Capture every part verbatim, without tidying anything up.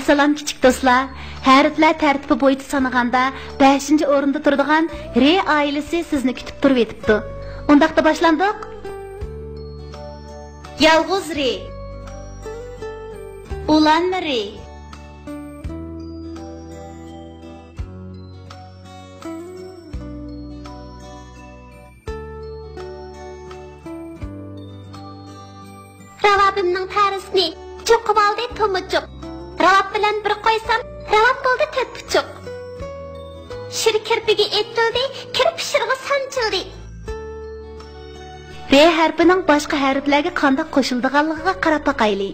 سالام كىچىك دوستلار، ھەرپلەر تەرتىپى بويىچە سانىغاندا بەشىنچى ئورۇندا تۇرىدىغان رې ئائىلىسى سىزنى كۈتۈپ تۇرۇۋېتىپتۇ. ئۇنداقتا باشلاندۇق. يالغۇز رې. ئۇلانما رې. راۋابىمنىڭ پەرىسىنى چوقۇۋالدى تومۇچۇق. راۋاب بىلەن بىر قويسام، راۋاب بولدى تۆت پۇچۇق. شىر كىرپىكى ئېتىلدى، كىرپىك شىرغا سانچىلدى. رې ھەرپىنىڭ باشقا ھەرپلەرگە قانداق قوشۇلىدىغانلىقىغا قاراپ باقايلى.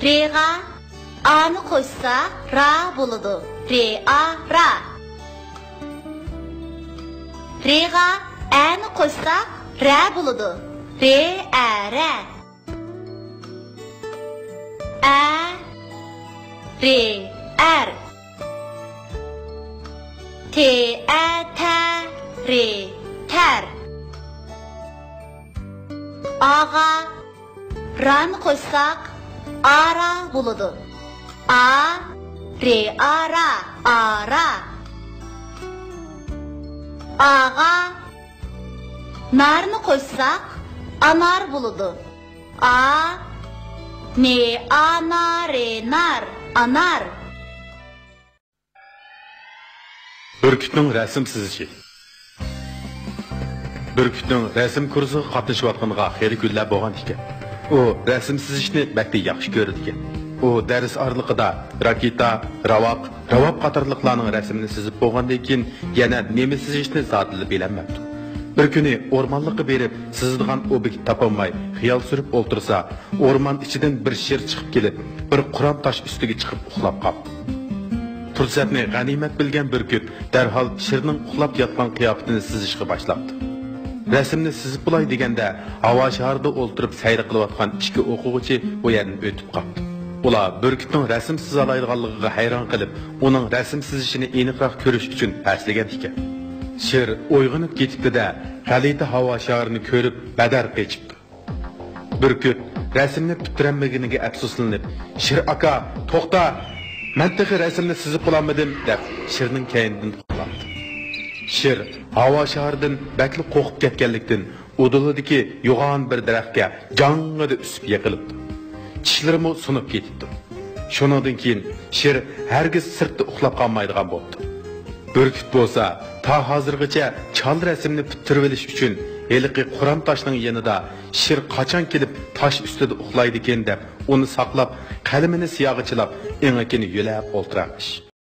رېغا ئانى قوشساق، را بولىدۇ. رېئا، را. رېغا ئەنى قوشساق، رە بولىدۇ. رېئە، رە. ئە، رې، ئەر. تېئە، تە، رې، تەر. ئاغا رانى قوشساق، ئارا بولىدۇ. ئا، رېئا، را، ئارا. ئاغا نارنى قوشساق، ئانار بولىدۇ. ئا، نېئا، نا، رې، نار، ئانار. بۈركۈتنىڭ رەسىم سىزىشى. بۈركۈتنىڭ رەسىم كۇرسىغا قاتنىشىۋاتقىنىغا خېلى كۈنلەر بولغان ئىكەن. ئۇ رەسىم سىزىشنى بەكلا ياخشى كۆرىدىكەن. ئۇ دەرس ئارىلىقىدا راكېتا، راۋاق، راۋاب قاتارلىقلارنىڭ رەسىمىنى سىزىپ بولغاندىن كېيىن، يەنە نېمە سىزىشنى زادىلا بىلەلمەپتۇ. بىر كۈنى ئورمانلىققا بېرىپ، سىزىدىغان ئوبيېكت تاپالماي خىيال سۈرۈپ ئولتۇرسا، ئورمان ئىچىدىن بىر شىر چىقىپ كېلىپ، بىر قۇرام تاش ئۈستىگە چىقىپ ئۇخلاپ قاپتۇ. پۇرسەتنى غەنىيمەت بىلگەن بۈركۈت دەرھال شىرنىڭ ئۇخلاپ ياتقان قىياپىتىنى سىزىشقا باشلاپتۇ. رەسىمنى سىزىپ بولاي دېگەندە، ھاۋا شارىدا ئولتۇرۇپ سەيلە قىلىۋاتقان ئىككى ئوقۇغۇچى ئۇ يەردىن ئۆتۈپ قاپتۇ. ئۇلار بۈركۈتنىڭ رەسىم سىزالايدىغانلىقىغا ھەيران قېلىپ، ئۇنىڭ رەسىم سىزىشىنى ئېنىقراق كۆرۈش ئۈچۈن پەسلىگەن ئىكەن. شىر ئويغىنىپ كېتىپتۇ-دە، غەلىتە ھاۋا شارىنى كۆرۈپ بەدەر قېچىپتۇ. بۈركۈت رەسىمنى پۈتتۈرەلمىگىنىگە ئەپسۇسلىنىپ، «شىر ئاكا، توختا! مەن تېخى رەسىمنى سىزىپ بولالمىدىم» دەپ، شىرنىڭ كەينىدىن قوغلاپتۇ. شىر ھاۋا شارىدىن بەكلا قورقۇپ كەتكەنلىكتىن، ئۇدۇلىدىكى يوغان بىر دەرەخكە جاڭڭىدە ئۈسۈپ يىقىلىپتۇ. چىشلىرىمۇ سۇنۇپ كېتىپتۇ. شۇنىڭدىن كېيىن شىر ھەرگىز سىرتتا ئۇخلاپ قالمايدىغان بوپتۇ. بۈركۈت بولسا تا ھازىرغىچە چال رەسىمنى پۈتتۈرۈۋېلىش ئۈچۈن ھېلىقى قۇرام تاشنىڭ يېنىدا شىر قاچان كېلىپ تاش ئۈستىدە ئۇخلايدىكىن دەپ ئۇنى ساقلاپ، قەلىمىنى سىياغا چىلاپ ئېڭىكىنى يۆلەپ ئولتۇرارمىش.